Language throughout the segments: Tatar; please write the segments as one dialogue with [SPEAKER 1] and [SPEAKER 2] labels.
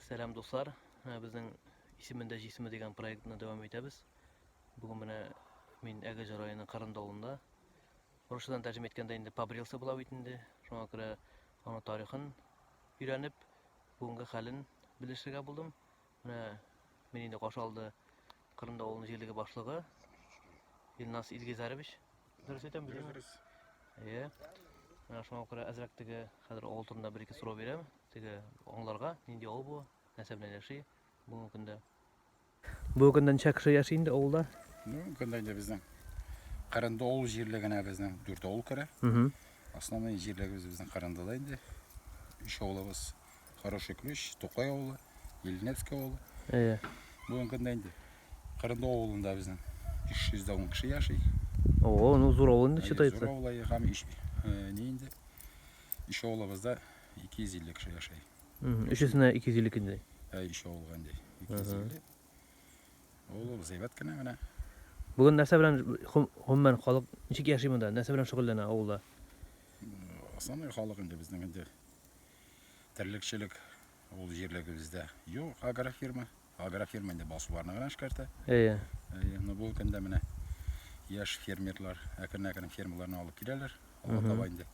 [SPEAKER 1] Сәлам, дуслар. Менә безнең Исемендә җисеме дигән проектны дәвам итәбез. Бүген менә мин Әгерҗе районы Кырынды авылында. Русчадан тәрҗемә иткәндә инде Побрился була бит инде. Шуңа күрә аның тарихын өйрәнеп, бүгенге хәлен белешергә булдым. Менә мин инде каршы алды Кырынды авылының җирлеге башлыгы Илназ Илгизәрович. Дөрес әйтәм бит?
[SPEAKER 2] Дөрес.
[SPEAKER 1] Әйе. Менә шуңа күрә әзрәк теге хәзер авыл турында бер-ике сорау бирәм. Теге аңларга, нинди авыл бу, нәрсә белән яши бүгенге көндә. Бүгенге көндә ничә кеше яши инде авылда?
[SPEAKER 2] Бүгенге көндә инде безнең Кырынды авыл җирлегенә безнең дүрт авыл керә. Основной җирлегебез безнең Кырындыда инде. Өч авылыбыз Хороший Ключ, Тукай авылы, Еленевский авылы.
[SPEAKER 1] Әйе.
[SPEAKER 2] Бүгенге көндә инде Кырынды авылында безнең 310 кеше яши.
[SPEAKER 1] О, ну зур авыл инде считается.
[SPEAKER 2] Зур авыл һәм ни инде? Өч авылыбызда 250 кеше яши.
[SPEAKER 1] Өчесенә 250 инде.
[SPEAKER 2] Ә өч авылга инде 250. Авылыбыз әйбәт кенә менә.
[SPEAKER 1] Бүген нәрсә белән гомумән халык ничек яши монда? Нәрсә белән шөгыльләнә авылда?
[SPEAKER 2] Основной халык инде безнең инде терлекчелек ул җирлегебездә юк агрофирма. Агрофирма инде басуларны гына эшкәртә.
[SPEAKER 1] Әйе.
[SPEAKER 2] Әйе, но бу көндә менә яшь фермерлар әкрен-әкрен фермаларны алып киләләр. Алга таба инде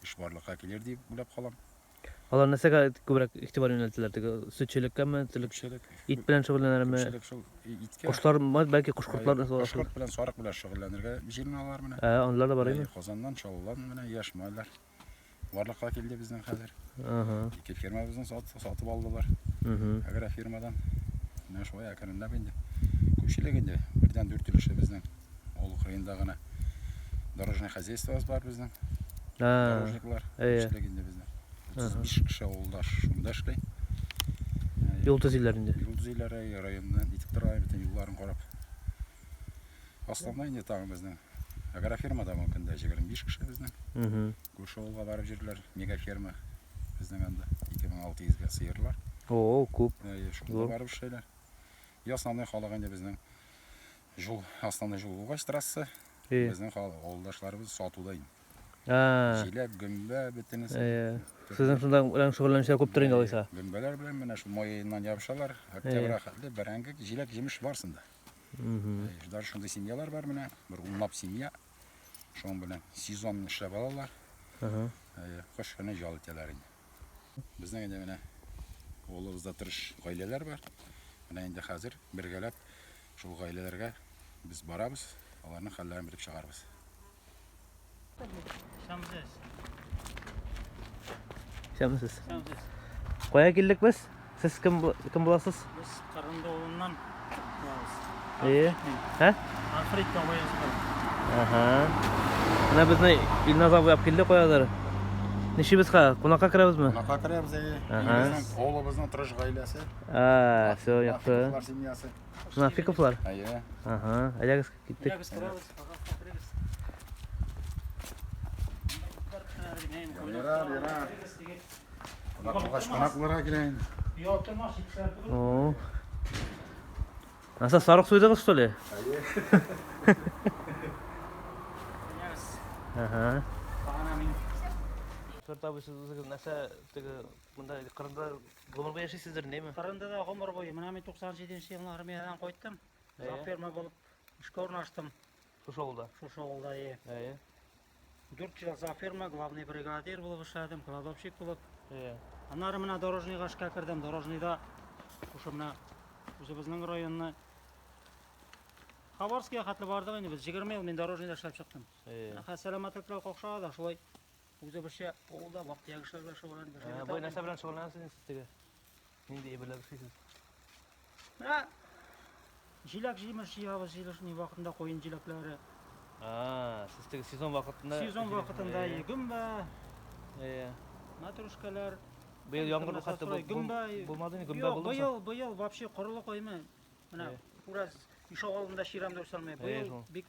[SPEAKER 2] эш барлыкка килер дип уйлап калам.
[SPEAKER 1] Алар нәрсәгә күбрәк игътибар юнәлтәләр? Теге сөтчелеккәме,
[SPEAKER 2] Күпчелек
[SPEAKER 1] ит белән шөгыльләнәләрме?
[SPEAKER 2] Күпчелек шул иткә.
[SPEAKER 1] Кошлар, бәлки кош-кортлар.
[SPEAKER 2] Кош-корт белән сарык белән шөгыльләнергә җыеналар менә.
[SPEAKER 1] Ә, андыйлар да бар әйме?
[SPEAKER 2] Казаннан, Чаллыдан менә яшь малайлар барлыкка килде безнең хәзер. Ике фермабызны сатып алдылар. Агрофирмадан. Менә шулай әкренләп инде. Күпчелек инде бердән дүрт өлеше безнең авыл кырыенда гына дорожный хозяйствобыз бар безнең. Дорожниклар күпчелек инде безнең. 35 кеше авылда шунда эшли.
[SPEAKER 1] Юл төзиләр инде.
[SPEAKER 2] Юл төзиләр, районнан итеп тора, бөтен юлларын карап. Основной инде тагын безнең агрофирмада бу көндә 25 кеше безнең. Күрше авылга барып йөриләр, мегаферма безнең анда 2600 гә сыерлар.
[SPEAKER 1] О, күп.
[SPEAKER 2] Шунда барып эшләйләр. И основной халык инде безнең жол, основной жол булгач трасса, безнең халык, авылдашларыбыз сатуда инде. Җиләк, гөмбә, бөтенесе.
[SPEAKER 1] Сезнең шунда белән шөгыльләнүчеләр күптер инде алайса.
[SPEAKER 2] Гөмбәләр белән менә шул май аеннан ябышалар. Октябрьгә хәтле бәрәңге, җиләк, җимеш барсын да. Даже шундый семьялар бар менә, бер унлап семья. Шуның белән сезон эшләп алалар. Кыш көне ял итәләр инде. Безнең инде менә авылыбызда тырыш гаиләләр бар. Менә инде хәзер бергәләп шул гаиләләргә без барабыз, аларның хәлләрен белеп чыгарбыз.
[SPEAKER 3] Исәнмесез.
[SPEAKER 1] Исәнмесез.
[SPEAKER 3] Исәнмесез.
[SPEAKER 1] Кая килдек без? Сез кем кем буласыз?
[SPEAKER 3] Без Кырынды авылыннан булабыз.
[SPEAKER 1] Әйе. Һә?
[SPEAKER 3] Альфред бабай.
[SPEAKER 1] Ага. Менә безне Илназ абый алып килде каядыр. Нишибез ха? Кунакка керәбезме?
[SPEAKER 2] Кунакка керәбез, әйе. Безнең авылыбызның тырыш гаиләсе.
[SPEAKER 1] А, все, яхшы.
[SPEAKER 2] Нафиковлар семьясы.
[SPEAKER 1] Нафиковлар?
[SPEAKER 2] Әйе.
[SPEAKER 1] Ага, әйдәгез киттек.
[SPEAKER 3] Әйдәгез керәбез, ага, керәбез.
[SPEAKER 2] Ярар, ярар. Кунак булгач, кунак булырга килә инде.
[SPEAKER 3] Оялтырмас, итләр түгел.
[SPEAKER 1] О. Нәрсә, сарык суйдыгыз, что ли?
[SPEAKER 3] Әйдәгез.
[SPEAKER 1] Ага.
[SPEAKER 3] Багана мин.
[SPEAKER 1] Ферт абый, сез үзегез нәрсә теге монда Кырымда гомер буе яшисездер, нәйме?
[SPEAKER 3] Кырымда да гомер буе. Менә мин 97 елны армиядән кайттым. Ферма булып эшкә урнаштым.
[SPEAKER 1] Шушы авылда.
[SPEAKER 3] Шушы авылда, әйе.
[SPEAKER 1] Әйе.
[SPEAKER 3] Дүрт ел зафирма, главный бригадир булып эшләдем, кладовщик булып.
[SPEAKER 1] Әйе.
[SPEAKER 3] Аннары менә дорожныйга эшкә кердем. Дорожныйда шушы менә үзебезнең районны Хабаровскига хәтле бардык инде без. 20 ел мин дорожныйда эшләп чыктым.
[SPEAKER 1] Әйе.
[SPEAKER 3] Хәзер сәламәтлекләр какшады да, шулай үзебезчә авылда вак-төяк эшләр белән шөгыльләнеп.
[SPEAKER 1] Бу нәрсә белән шөгыльләнәсез сез теге? Нинди әйберләр эшлисез?
[SPEAKER 3] Менә җиләк җимеш җыябыз, җиләк ни вакытында куен җиләкләре.
[SPEAKER 1] А, сез теге сезон вакытында.
[SPEAKER 3] Сезон вакытында гөмбә,
[SPEAKER 1] Әйе.
[SPEAKER 3] мәтрүшкәләр.
[SPEAKER 1] Быел яңгыр хәтта булмады ни, гөмбә булдымы?
[SPEAKER 3] Быел, быел вообще корылык әйме. Менә күрәс ишегалдында чирәмдә үсәлмәй. Быел бик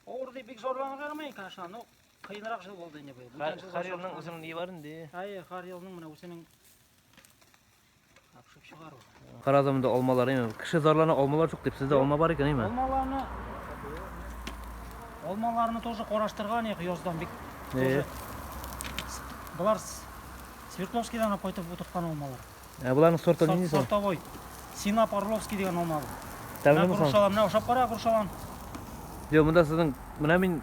[SPEAKER 3] авыр дип бик зарланырга ярамый, конечно, но кыенрак ел булды инде быел.
[SPEAKER 1] Һәр елның үзенең ние бар инде.
[SPEAKER 3] Әйе, һәр елның менә үзенең апшып чыгару.
[SPEAKER 1] Карадым монда алмалар әйме. Кеше зарлана алмалар юк дип, сездә алма бар икән әйме?
[SPEAKER 3] Алмаларны алмаларны тоже караштырган идек яздан бик. Тоже. Болар Свердловскийдан алып кайтып утырткан алмалар.
[SPEAKER 1] Ә боларның сорты нинди соң?
[SPEAKER 3] Сортовой. Синап Орловский дигән алма бу.
[SPEAKER 1] Тәмлеме соң?
[SPEAKER 3] Грушалар, менә ашап кара грушалар.
[SPEAKER 1] Юк, монда сезнең менә мин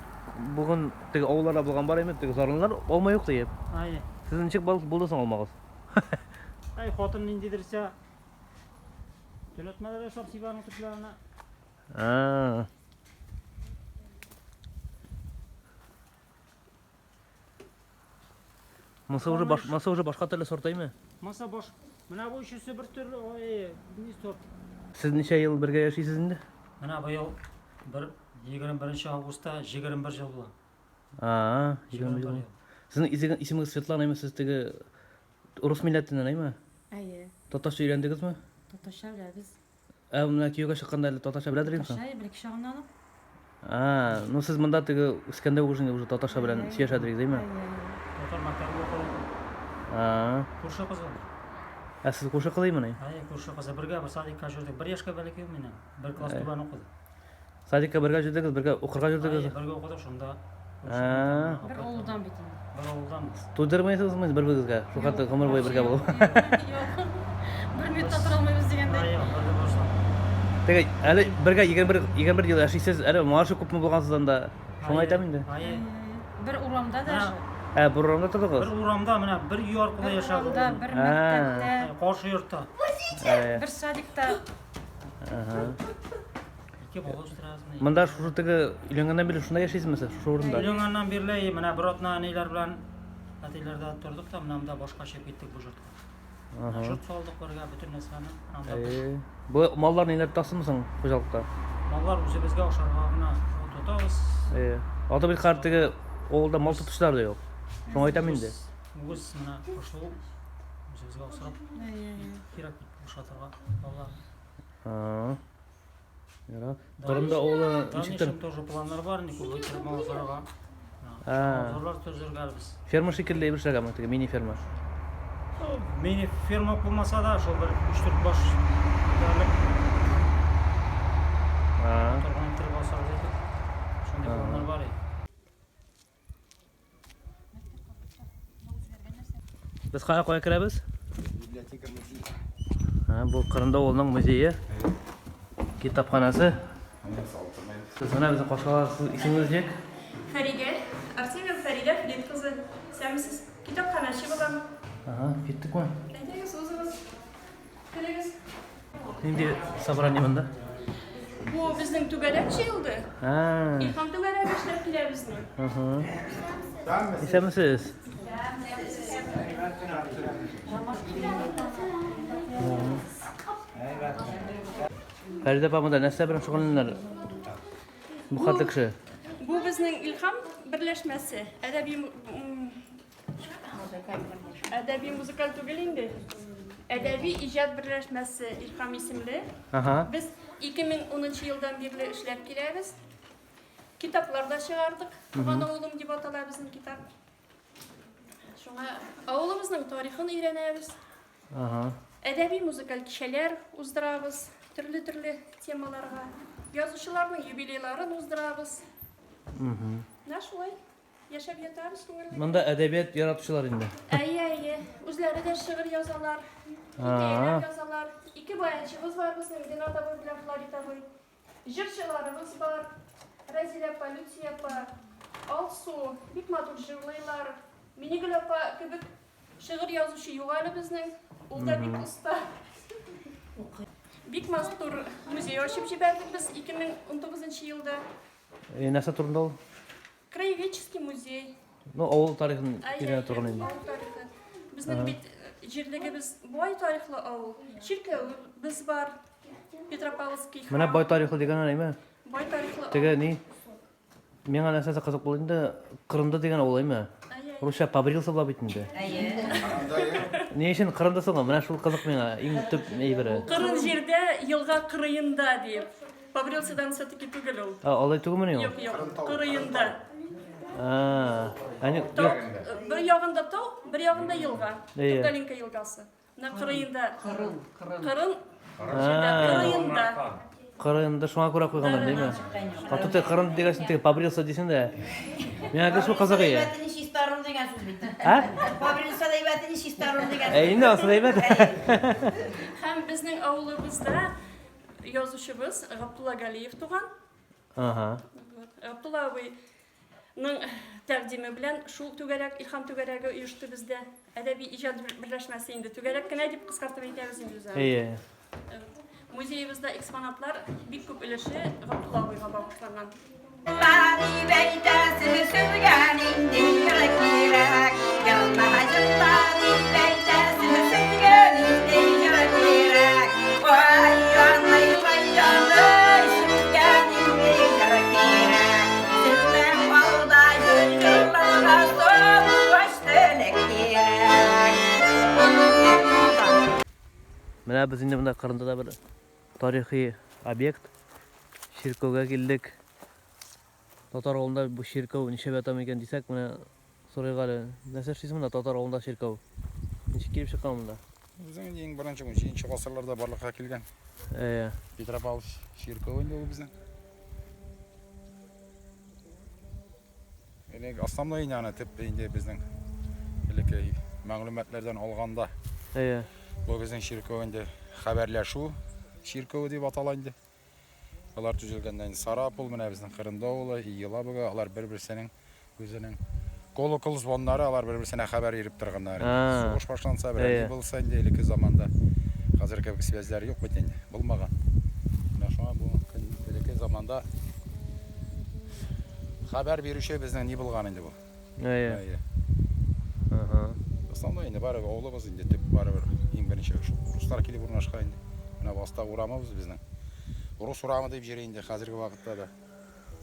[SPEAKER 1] бүген теге авылларда булган бар име, теге зарланалар, алма юк диеп.
[SPEAKER 3] Әйе.
[SPEAKER 1] Сезнең ничек булды соң алмагыз?
[SPEAKER 3] Әй, хатын ниндидерсә Түләтмәләр ясап сибәнең төпләренә.
[SPEAKER 1] А. Монысы уже баш, монысы уже башка төрле сорт әйме?
[SPEAKER 3] Монысы баш. Менә бу өчесе бер төрле, ой, ни сорт.
[SPEAKER 1] Сез ничә ел бергә яшисез инде?
[SPEAKER 3] Менә быел бер 21 августта 21 ел була.
[SPEAKER 1] А, 21 ел. Сезнең исемегез Светлана әйме? Сез теге рус милләтеннән әйме?
[SPEAKER 4] Әйе.
[SPEAKER 1] Татарча өйрәндегезме?
[SPEAKER 4] Татарча беләбез.
[SPEAKER 1] Ә менә кияүгә чыкканда әле татарча белә идегезме?
[SPEAKER 4] Татарча бер кеше чагыннан ук.
[SPEAKER 1] А, ну сез монда теге үскәндә уже уже татарча белән сөйләшә идегез, әйме?
[SPEAKER 3] Татар мәктәбендә укыдым.
[SPEAKER 1] А.
[SPEAKER 3] Күрше кызы.
[SPEAKER 1] Ә сез күрше кызыймыни?
[SPEAKER 3] Әйе, күрше кызы. Бергә бер садикка йөрдек. Бер яшькә бәләкәй ул миннән. Бер класс түбән укыды.
[SPEAKER 1] Садикка бергә йөрдегез, бергә укырга йөрдегез?
[SPEAKER 3] Әйе, бергә укыдык шунда.
[SPEAKER 1] А.
[SPEAKER 4] Бер авылдан бит инде.
[SPEAKER 3] Бер авылдан без.
[SPEAKER 1] Туйдырмыйсызмы бер-берегезгә? Шул хәтле гомер буе бергә булып.
[SPEAKER 4] Юк. Бер минут та тора алмыйбыз дигәндәй.
[SPEAKER 3] Юк, бер дә булса.
[SPEAKER 1] Теге әле бергә 21 21 ел яшисез, әле моңарчы күпме булгансыз анда? Шуны әйтәм инде.
[SPEAKER 3] Әйе.
[SPEAKER 4] Бер урамда даже.
[SPEAKER 1] Ә, бер урамда тордыгыз?
[SPEAKER 3] Бер урамда менә бер өй аркылы яшәдек.
[SPEAKER 4] Бер урамда, бер мәктәптә.
[SPEAKER 3] Каршы йортта.
[SPEAKER 4] Бер садикта.
[SPEAKER 1] Ага.
[SPEAKER 3] Ике бала үстерәбез.
[SPEAKER 1] Монда шушы теге өйләнгәннән бирле шунда яшисезме сез, шушы урында?
[SPEAKER 3] Өйләнгәннән бирле менә бер атна әниләр белән әтиләрдә тордык та, менә монда башка чыгып киттек бу йортка.
[SPEAKER 1] Ага.
[SPEAKER 3] Йорт салдык бергә, бөтен нәрсәне. Анда
[SPEAKER 1] Э, Бу маллар ниләр тотасызмы соң хуҗалыкта?
[SPEAKER 3] Маллар үзебезгә ашарга гына тотабыз.
[SPEAKER 1] Э, ата бит хәзер теге авылда мал тотучылар да юк. Шуңа әйтәм инде.
[SPEAKER 3] Үгез менә шул үзебезгә асрап кирәк бит ашатырга маллар.
[SPEAKER 1] А. Яра. Кырымда авылы ничектер?
[SPEAKER 3] Дальнейшем тоже планнар бар, инде күп итеп мал асрарга.
[SPEAKER 1] А.
[SPEAKER 3] Зурлар төзергә әле без.
[SPEAKER 1] Ферма шикелле әйбер эшләргәме, теге мини ферма?
[SPEAKER 3] Мини ферма булмаса да, шул бер 3-4 баш күтәрелеп.
[SPEAKER 1] А.
[SPEAKER 3] Торган итеп асрарга итеп. Шундый планнар бар.
[SPEAKER 1] Без кая кая керәбез?
[SPEAKER 2] Библиотека музей.
[SPEAKER 1] Һа, бу Кырымда авылының музее. Китапханәсе. Сез менә безне каршы аласыз. Исемегез ничек?
[SPEAKER 5] Фәридә, Артемьев Фәридә Флит кызы. Исәнмесез. Китапханәче булам.
[SPEAKER 1] Ага, киттекме?
[SPEAKER 5] Әйдәгез, узыгыз. Керегез.
[SPEAKER 1] Нинди собрание монда?
[SPEAKER 5] Бу безнең түгәрәк җыелды.
[SPEAKER 1] А.
[SPEAKER 5] Илһам түгәрәге эшләп килә безнең.
[SPEAKER 1] Ага. Исәнмесез. Фәридә апа монда нәрсә белән шөгыльләнәләр? Бу хәтле кеше.
[SPEAKER 5] Бу безнең Илһам берләшмәсе. Әдәби Әдәби музыкаль түгел инде. Әдәби иҗат берләшмәсе Илһам исемле.
[SPEAKER 1] Ага.
[SPEAKER 5] Без 2010 елдан бирле эшләп киләбез. Китаплар да чыгардык. Туган авылым дип атала безнең китап. Шуңа авылыбызның тарихын өйрәнәбез.
[SPEAKER 1] Ага.
[SPEAKER 5] Әдәби музыкаль кичәләр уздырабыз, төрле-төрле темаларга. Язучыларның юбилейларын уздырабыз. Менә шулай яшәп ятабыз күңелле.
[SPEAKER 1] Монда әдәбият яратучылар инде.
[SPEAKER 5] Әйе, әйе. Үзләре дә шигырь язалар, хикәяләр язалар. Ике баянчыбыз бар безнең, Ренат абый белән Флорид абый. Җырчыларыбыз бар. Рәзилә апа, Люция апа, Алсу бик матур җырлыйлар. Минигөл апа кебек шигырь язучы юк әле безнең. Ул да бик оста. Бик матур музей ачып җибәрдек без 2019 елда.
[SPEAKER 1] Э, нәрсә турында ул?
[SPEAKER 5] Краеведческий музей.
[SPEAKER 1] Ну, авыл тарихын өйрәнә торган инде.
[SPEAKER 5] Авыл тарихы. Безнең бит э, җирлегебез бай тарихлы авыл. Чиркәвебез бар. Петропавловский храм.
[SPEAKER 1] Менә бай тарихлы дигән әйме?
[SPEAKER 5] Бай тарихлы.
[SPEAKER 1] Теге ни? Миңа нәрсәсе кызык булды инде, Кырымда дигән авыл әйме? Русча побрился була бит инде.
[SPEAKER 4] Әйе.
[SPEAKER 1] Ни өчен Кырымда соң? Менә шул кызык миңа, иң төп әйбере.
[SPEAKER 5] Кырын җирдә, елга кырыенда дип. Побрился-дан все-таки түгел ул.
[SPEAKER 1] А, алай түгелмени ул?
[SPEAKER 5] Юк, юк, кырыенда.
[SPEAKER 1] А, әни,
[SPEAKER 5] Тау,
[SPEAKER 1] юк.
[SPEAKER 5] бер ягында тау, бер ягында елга.
[SPEAKER 1] Әйе.
[SPEAKER 5] Тугалинка елгасы. Менә кырыенда.
[SPEAKER 6] Кырын, кырын.
[SPEAKER 5] Кырын җирдә, кырыенда.
[SPEAKER 1] Кырынды шуңа күрә куйганнар, димме? А тут кырынды дигәч, теге побрился дисең дә. Миңа гел шул кызык ие.
[SPEAKER 6] Әйбәтен чистару дигән сүз бит.
[SPEAKER 1] Ә?
[SPEAKER 6] Побрился да әйбәтен чистару дигән
[SPEAKER 1] Ә инде ансы да әйбәт.
[SPEAKER 5] Һәм безнең авылыбызда язучыбыз Габдулла Галиев туган.
[SPEAKER 1] Ага.
[SPEAKER 5] Габдулла абыйның тәкъдиме белән шул түгәрәк, Илһам түгәрәге оешты бездә. Әдәби иҗат берләшмәсе инде түгәрәк кенә дип кыскартып әйтәбез инде без аны.
[SPEAKER 1] Әйе.
[SPEAKER 5] Музеебызда экспонатлар бик күп өлеше Габдулла абыйга багышланган.
[SPEAKER 6] Дип әйтәсе сезгә нинди җыр кирәк? Җырла, җырла дип әйтәсе сезгә нинди җыр кирәк? Ай, җаный, вай, җаный, сезгә нинди җыр кирәк? Сезнең алда җырларга соң телек кирәк.
[SPEAKER 1] Менә без инде монда Кырымда бер тарихи объект чиркәүгә килдек. Татар авылында бу чиркәү ничәп ята микән дисәк, менә сорыйк әле. Нәрсә эшлисең монда татар авылында чиркәү? Ничек килеп чыккан монда?
[SPEAKER 2] Безнең инде иң беренче 17 гасырларда барлыкка килгән.
[SPEAKER 1] Әйе.
[SPEAKER 2] Петропавл чиркәве инде ул безнең. Элек основной инде аны төп инде безнең элекке мәгълүматлардан алганда.
[SPEAKER 1] Әйе.
[SPEAKER 2] Бу безнең чиркәү инде хәбәрләшү чиркәве дип атала инде. Алар төзелгәндә инде Сарапул, менә безнең Кырынды авылы, Елабуга, алар бер-берсенең үзенең колокол звоннары, алар бер-берсенә хәбәр биреп торганнар. Сугыш башланса, берәр ни булса инде элекке заманда. Хәзер кебек связьләр юк бит инде, булмаган. Менә шуңа бу элекке заманда Хәбәр бирүче безнең ни булган инде бу?
[SPEAKER 1] Әйе.
[SPEAKER 2] Әйе.
[SPEAKER 1] Ага.
[SPEAKER 2] Основной инде барыбер авылыбыз инде төп барыбер иң беренче шул руслар килеп урнашкан инде. Менә бу аста урамыбыз безнең. Рус урамы дип йөри инде хәзерге вакытта да.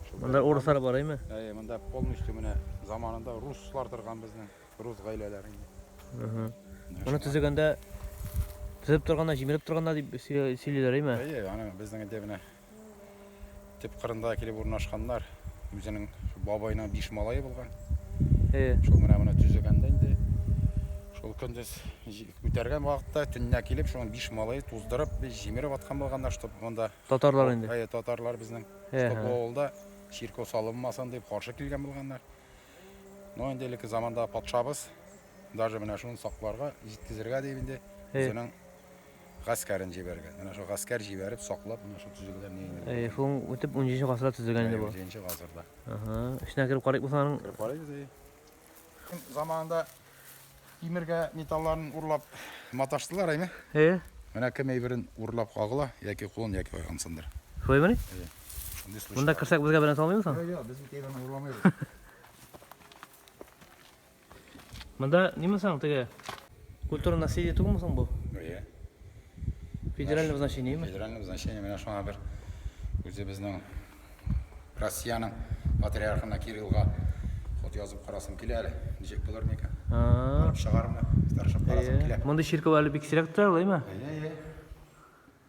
[SPEAKER 1] Шул Монда урыслар бар, әйме?
[SPEAKER 2] Әйе, монда полностью менә заманында руслар торган безнең, рус гаиләләре инде.
[SPEAKER 1] Ага. Моны төзегәндә төзеп торганда, җимереп торганда дип сөйлиләр, әйме?
[SPEAKER 2] Әйе, аны безнең инде менә Төп кырында килеп урнашканнар. Үзенең бабайның биш малае булган.
[SPEAKER 1] Э.
[SPEAKER 2] Шул менә моны төзегәндә инде шул көндез күтәргән вакытта төнлә килеп шуның биш малае туздырып, җимереп аткан булганнар, чтоб монда
[SPEAKER 1] татарлар инде.
[SPEAKER 2] Әйе, татарлар безнең. Чтоб бу авылда чиркәү салынмасын дип каршы килгән булганнар. Но инде элекке заманда патшабыз даже менә шуны сакларга, җиткезергә дип инде үзенең Гаскәрен җибәргән. Менә шул гаскәр җибәреп, саклап, менә шул төзелгән ни инде.
[SPEAKER 1] Әйе, шул үтеп 17 гасырда төзелгән инде бу.
[SPEAKER 2] 17 гасырда.
[SPEAKER 1] Ага, эченә кереп карыйк булса аның.
[SPEAKER 2] Кереп карыйбыз, әйе. Заманында тимергә металларын урлап маташтылар, әйме?
[SPEAKER 1] Әйе.
[SPEAKER 2] Менә кем әйберен урлап кагыла, яки кулын, яки аягын сындыра.
[SPEAKER 1] Шулаймыни?
[SPEAKER 2] Әйе. Шундый случай.
[SPEAKER 1] Монда керсәк безгә берәр салмыймы соң?
[SPEAKER 2] Юк, юк, без бит әйберне урламыйбыз.
[SPEAKER 1] Монда ниме соң теге? Культура наследие түгелме соң бу?
[SPEAKER 2] Әйе.
[SPEAKER 1] Федерального значения
[SPEAKER 2] Федерального значения менә шуңа бер үзебезнең Россиянең патриархына Кириллга хат язып карасым килә әле. Ничек булыр микән? Барып чыгармы? Тырышып карасым килә.
[SPEAKER 1] Мондый чиркәү әле бик сирәк тора, алаймы?
[SPEAKER 2] Әйе, әйе.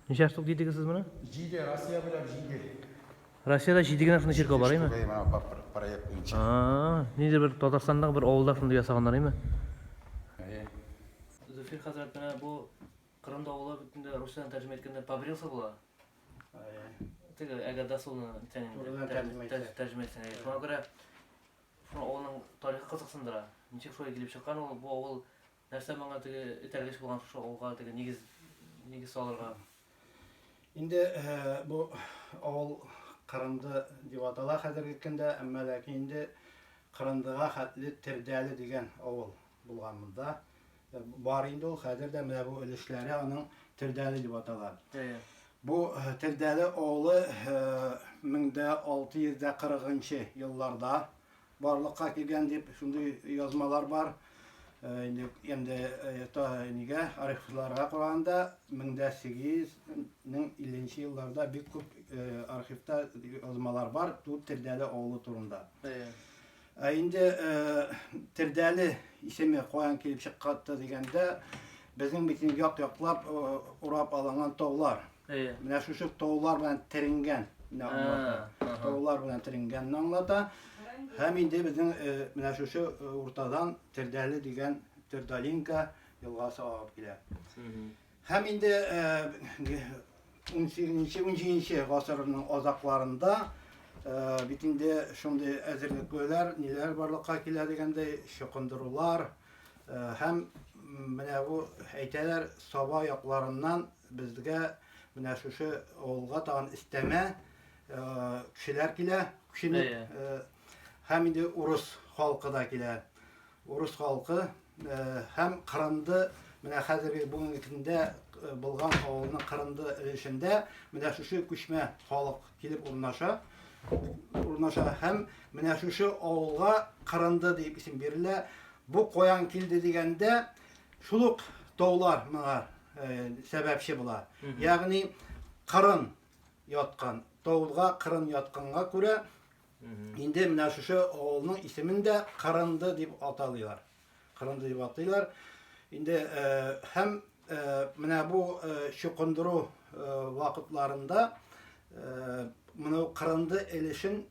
[SPEAKER 1] Ничә штук дидегез сез моны?
[SPEAKER 2] Җиде, Россия буйлап җиде.
[SPEAKER 1] Россиядә җиде генә шундый чиркәү бар, әйме?
[SPEAKER 2] Җиде штук, менә проект буенча.
[SPEAKER 1] А, ниндидер бер Татарстандагы бер авылда шундый ясаганнар, әйме?
[SPEAKER 2] Әйе.
[SPEAKER 1] Зөфир хәзрәт, менә бу Кырым давылы бит инде русчадан тәрҗемә иткәндә побрился була. Теге, әгәр дословно тәрҗемә итсәң, шуңа күрә шул авылның тарихы кызыксындыра. Ничек шулай килеп чыккан ул бу авыл Нәрсә моңа теге этәргеч булган шушы авылга теге нигез нигез салырга?
[SPEAKER 7] Инде бу авыл Кырынды дип атала хәзерге көндә, әмма ләкин инде Кырындыга хәтле Тердәле дигән авыл булган монда. Бар инде ул хәзер дә менә бу өлешләре аның Тердәле дип атала.
[SPEAKER 1] Әйе.
[SPEAKER 7] Бу Тердәле авылы 1640 нчы елларда барлыкка килгән дип шундый язмалар бар. Инде инде нигә архивларга караганда 1850 елларда бик күп архивта язмалар бар бу Тердәле авылы турында. Ә инде Тердәле исеме каян килеп чыккан дигәндә, безнең бит инде як-яклап урап алынган таулар.
[SPEAKER 1] Әйе.
[SPEAKER 7] Менә шушы таулар белән теренгән менә аңлата. Таулар белән теренгәнне аңлата. Һәм инде безнең э, менә шушы э, уртадан Тердәле дигән Тердалинка елгасы агып килә. Һәм инде э, 18-нче, 17-нче гасырның азакларында бит инде шундый әзерлеклеләр, ниләр барлыкка килә дигәндәй, чокындырулар һәм менә бу әйтәләр, Саба якларыннан безгә менә шушы авылга тагын өстәмә кешеләр килә, күченеп, һәм инде урыс халкы да килә. Урыс халкы һәм Кырынды, менә хәзерге бүгенге көндә булган авылның Кырынды өлешендә менә шушы күчмә халык килеп урнаша. Урнаша һәм менә шушы авылга Кырынды дип исем бирелә. Бу каян килде дигәндә, шул ук таулар моңа сәбәпче була. Ягъни кырын яткан, тауга кырын ятканга күрә Инде менә шушы авылның исемен дә Кырынды дип аталыйлар. Кырынды дип атыйлар. Инде э, һәм э, менә бу э, чукындыру вакытларында моны Кырынды өлешен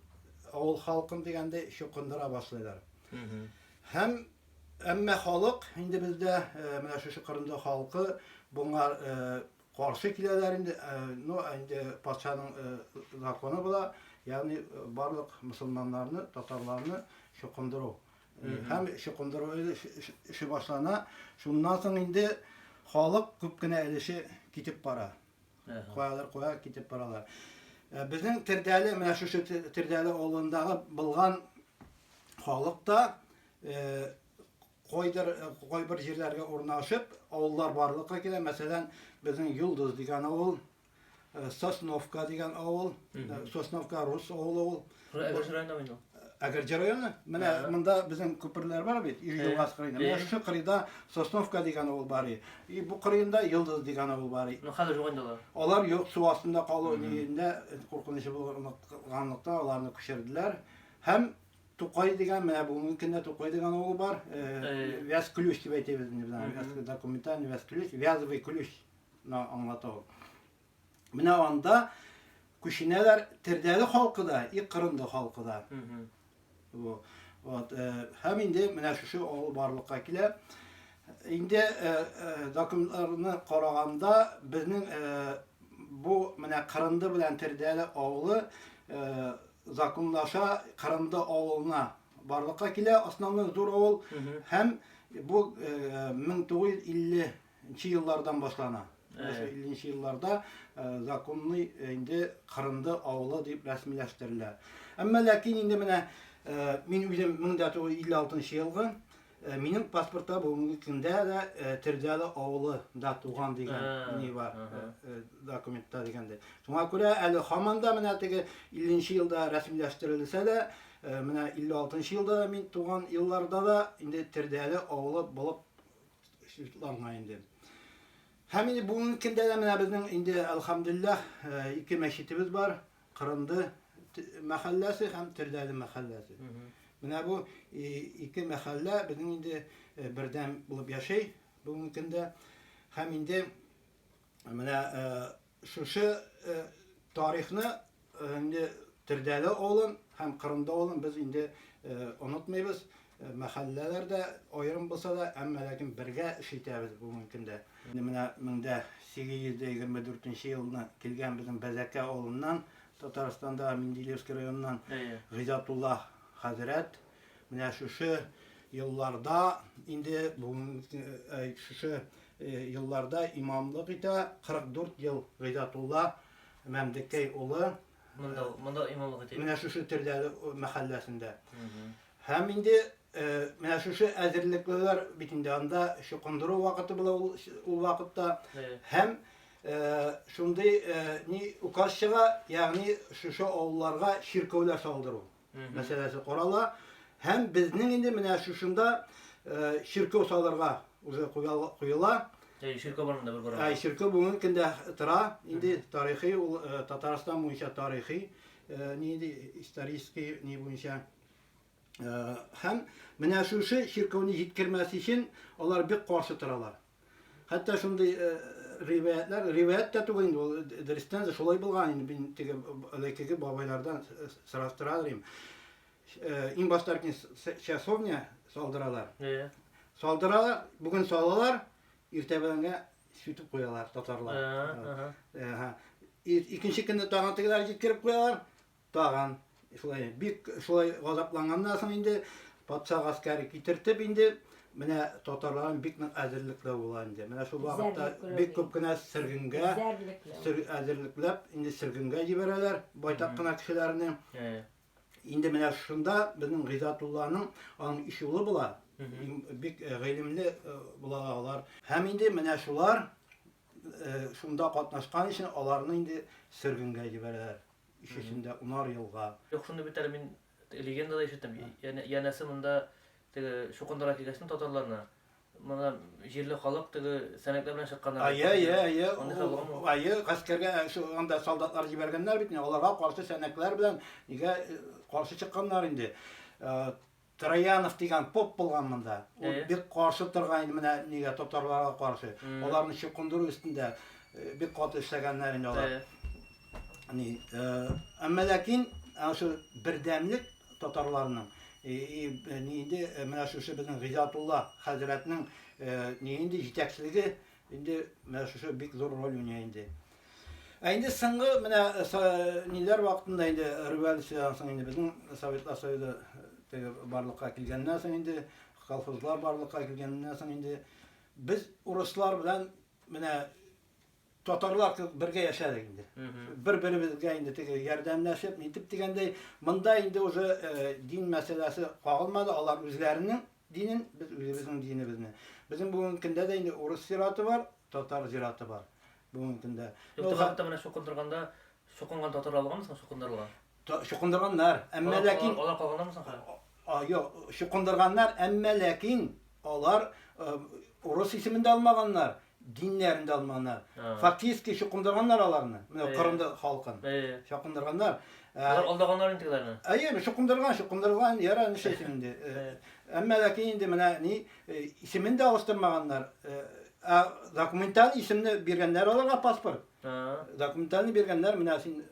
[SPEAKER 7] авыл халкын дигәндә чукындыра башлыйлар. Һәм әмма халык инде бездә менә шушы Кырынды халкы буңа Каршы киләләр инде, ну, инде патшаның законы була, ягъни барлык мөселманнарны, татарларны чукындыру. Һәм чукындыру эше башлана. Шуннан соң инде халык күп кенә өлеше китеп бара. Каядыр кая китеп баралар. Безнең Тердәле, менә шушы Тердәле авылындагы булган халык та Кайдыр, кайбер җирләргә урнашып, авыллар барлыкка килә. Мәсәлән, безнең Йолдыз дигән авыл, Сосновка дигән авыл, Сосновка рус авылы ул.
[SPEAKER 1] Әгерҗе районында инде ул.
[SPEAKER 7] Әгерҗе районы. Менә монда безнең күперләр бар бит, Иж елгасы кырыенда. Менә шушы кырыйда Сосновка дигән авыл бар. И бу кырыенда Йолдыз дигән авыл бар.
[SPEAKER 1] Ну, хәзер юк инде алар.
[SPEAKER 7] Алар юк, су астында калу нигезендә куркынычы булганлыктан аларны күчерделәр. Һәм Тукай дигән, менә бүгенге көндә Тукай дигән авыл бар. Вяз ключ дип әйтәбез инде без аны. Вяз документальный вяз ключ, вязовый ключ аңлата ул. Менә анда күченәләр Тердәле халкы да, и Кырынды халкы да. Вот. Һәм инде менә шушы авыл барлыкка килә. Инде документларны караганда безнең бу менә Кырынды белән Тердәле авылы законлаша Кырынды авылына барлыкка килә, основной зур авыл һәм бу 1950 нче еллардан башлана. Менә шул 50 нче елларда законный инде Кырынды авылы дип рәсмиләштерелә. Әмма ләкин инде менә мин үзем 1956 елгы Минем паспортта бүгенге көндә дә Тердәле авылы да туган дигән ни бар документта дигәндәй. Шуңа күрә әле һаман да менә теге 50 нче елда рәсмиләштерелсә дә, менә 56 нчы елда да мин туган елларда да инде Тердәле авылы булып шартланган инде. Һәм инде бүгенге көндә дә менә безнең инде әлхәмдүлилләһ ике мәчетебез бар. Кырынды мәхәлләсе һәм Тердәле мәхәлләсе. Менә бу ике мәхәллә безнең инде бердәм булып яши бүгенге көндә. Һәм инде менә шушы тарихны инде Тердәле авылын һәм Кырынды авылын без инде онытмыйбыз. Мәхәлләләр дә аерым булса да, әмма ләкин бергә эш итәбез бүгенге көндә. Инде менә 1824 елны килгән безнең Бәзәкә авылыннан, Татарстанда Менделеевский районыннан Гыйзатулла хәзрәт менә шушы елларда инде бүгенге шушы елларда имамлык итә 44 ел Гыйзатулла Мәмдекәй улы.
[SPEAKER 1] Монда монда имамлык итә.
[SPEAKER 7] Менә шушы Тердәле мәхәлләсендә. Һәм инде менә шушы әзерлеклеләр бит инде анда чукындыру вакыты була ул, ул вакытта. Һәм шундый ни указ чыга, ягъни шушы авылларга чиркәүләр салдыру мәсьәләсе карала. Һәм безнең инде менә шушында чиркәү салырга уже куела.
[SPEAKER 1] Әй, чиркәү бар монда бер борынгы.
[SPEAKER 7] Әй, чиркәү бүгенге көндә тора. Инде тарихи ул Татарстан буенча тарихи нинди исторический ни буенча Һәм менә шушы чиркәүне җиткермәс өчен алар бик каршы торалар. Хәтта шундый риваятьләр, риваять тә түгел инде ул, дөрестән дә шулай булган инде, мин теге элеккеге бабайлардан сораштыра идем. Иң башта часовня салдыралар. Салдыралар, бүген салалар, иртә беләнгә сүтеп куялар татарлар. Икенче көнне тагын тегеләр җиткереп куялар. Тагын шулай бик шулай газапланганнан соң инде патша гаскәре китертеп инде менә татарларын бик нык әзерлекләү була инде. Менә шул вакытта бик күп кенә сөргенгә әзерлекләп инде сөргенгә җибәрәләр байтак кына кешеләрне. Инде менә шунда безнең Гыйзатулланың аның өч улы була. Бик э, гыйлемле э, була алар. Һәм инде менә шулар э, шунда катнашкан өчен аларны инде сөргенгә җибәрәләр. Өчесен дә унар елга.
[SPEAKER 1] Юк, шуны бит әле мин легендада ишеттем. Янәсе монда теге чукындыра килгәчтен татарларны. Монда җирле халык теге сәнәкләр белән чыкканнар.
[SPEAKER 7] Әйе, әйе, әйе. Әйе, гаскәргә анда солдатлар җибәргәннәр бит, аларга каршы сәнәкләр белән нигә каршы чыкканнар инде. Троянов дигән поп булган монда. Ул бик каршы торган инде менә нигә татарларга каршы. Аларны чукындыру өстендә бик каты эшләгәннәр инде алар. Ни, әмма ләкин шул бердәмлек татарларның и ни инде менә шушы безнең Гыйзатулла хәзрәтнең ни инде җитәкчелеге инде менә шушы бик зур роль уйный инде. Ә инде соңгы менә ниләр вакытында инде революциядән соң инде безнең Советлар Союзы теге барлыкка килгәннән соң инде колхозлар барлыкка килгәннән соң инде без урыслар белән менә татарлар кебек бергә яшәдек инде. Бер-беребезгә инде теге ярдәмләшеп, нитеп дигәндәй, монда инде уже э, дин мәсьәләсе кагылмады, алар үзләренең динен, без үзебезнең динебезне. Безнең бүгенге көндә дә инде урыс зираты бар, татар зираты бар бүгенге көндә.
[SPEAKER 1] Юк, хәтта менә чукындырганда чукынган татарлар булганмы соң чукындырылган?
[SPEAKER 7] Чукындырганнар, әмма ләкин
[SPEAKER 1] алар калганнармы соң хәзер?
[SPEAKER 7] Юк, чукындырганнар, әмма ләкин алар урыс исемен дә алмаганнар, диннәрен дә алмаганнар. Фактически чукындырганнар аларны, менә Кырымда халкын. Чукындырганнар.
[SPEAKER 1] Алар алдаганнар инде тегеләрне.
[SPEAKER 7] Әйе, чукындырган, чукындырган, яра нишләйсең инде. Әмма ләкин инде менә ни исемен дә алыштырмаганнар. Ә документаль исемне биргәннәр аларга паспорт. Документальный биргәннәр, менә син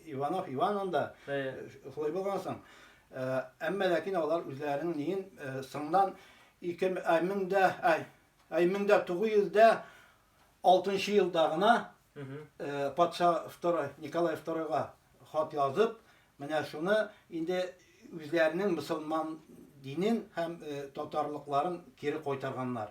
[SPEAKER 7] Иванов Иван анда. Шулай булгансың. Әмма ләкин алар үзләренең ниен соңдан 1906 елда гына патша второй Николай Второйга хат язып, менә шуны инде үзләренең мөселман динен һәм татарлыкларын кире кайтарганнар.